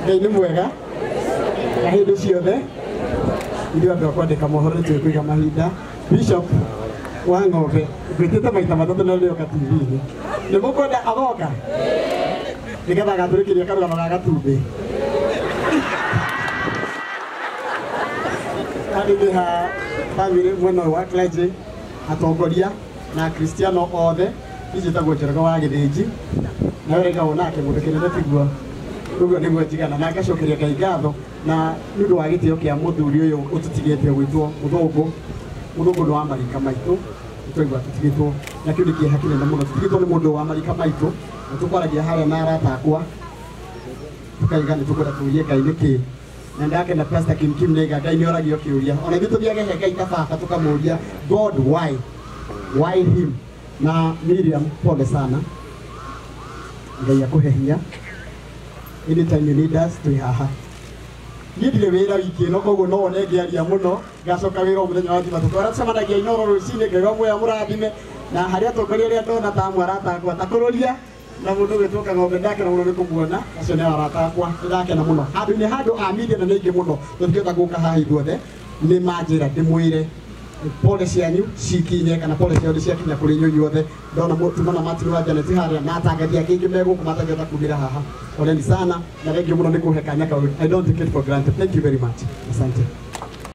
Ngai nĩ mwega na hĩndĩ ciothe. Ithuĩ andũ a kwandĩka mohoro nĩ tũĩ kũiga mahinda. Bishop wa ng'ombe ngwĩtĩte maita matatũ na rĩoka TV-inĩ. Nĩ mũkwenda agoka nĩgetha agatũrĩkĩria karũgano ga gatumbĩ. Handũ nĩ ha bamĩrĩ mwena ũyũ wa clergy, atongoria na akristiano othe. Niĩ njĩtagwo Njoroge wa Gĩthĩnji na ũreka nake mũndũ kĩnene tiguo ũguo nĩguo njigana na ngacokeria Ngai ngatho na nĩ ũndũ wa gĩtĩo kĩa mũthuri ũyũ ũtũtigĩte gwĩtwo mũthũngũ. Mũthũngũ nĩ wa marika maitũ, nĩtwaigua tũtigĩtwo na kĩu nĩ kĩeha kĩnene mũno. Tũtigĩtwo nĩ mũndũ wa marika maitũ na tũkwaragia harĩa na arata akwa tukaiga nĩ tũkwenda tũrie Ngai nĩkĩ na ndakena Pastor Kim Kim nĩaiga Ngai nĩ oragio kĩũria ona ithuĩ tũthiage he Ngai ta baba tũkamũria God why him. Na Miriam, pole sana, Ngai akũhe hinya. Anytime you need us, twĩ haha. Niĩ ndirĩ wĩra wiki ĩno koguo no wone ngĩaria mũno, ngacoka wĩra o mũthenya wa Jumatatũ. Arĩa tũcemanagia Inooro rũcinĩ, Ngai wa muoyo amũrathime. Na harĩa atongoria arĩa ndona ta amwe arata akwa ta kũrũria na mũndũ gwĩtwo Kang'ombe, ndakena mũno nĩ kũmuona. Acio nĩ arata akwa, nĩ ndakena mũno. Handũ-inĩ handũ a media na nĩ aingĩ mũno, tũtingĩhota gũka haha ithuothe. Nĩ manjĩra ndĩmwĩre pole cianyu cikinye kana pole ciao nĩ ciakinya kũrĩ inyuĩ inyuothe. Ndona tumana Martin wa Janet harĩa na atangathi angĩ aingĩ me gũkũ matangĩhota kumĩra haha. Poleni sana na thengiũ mũno nĩ kũhe kanya kau. I don't take it for granted. Thank you very much. Asante.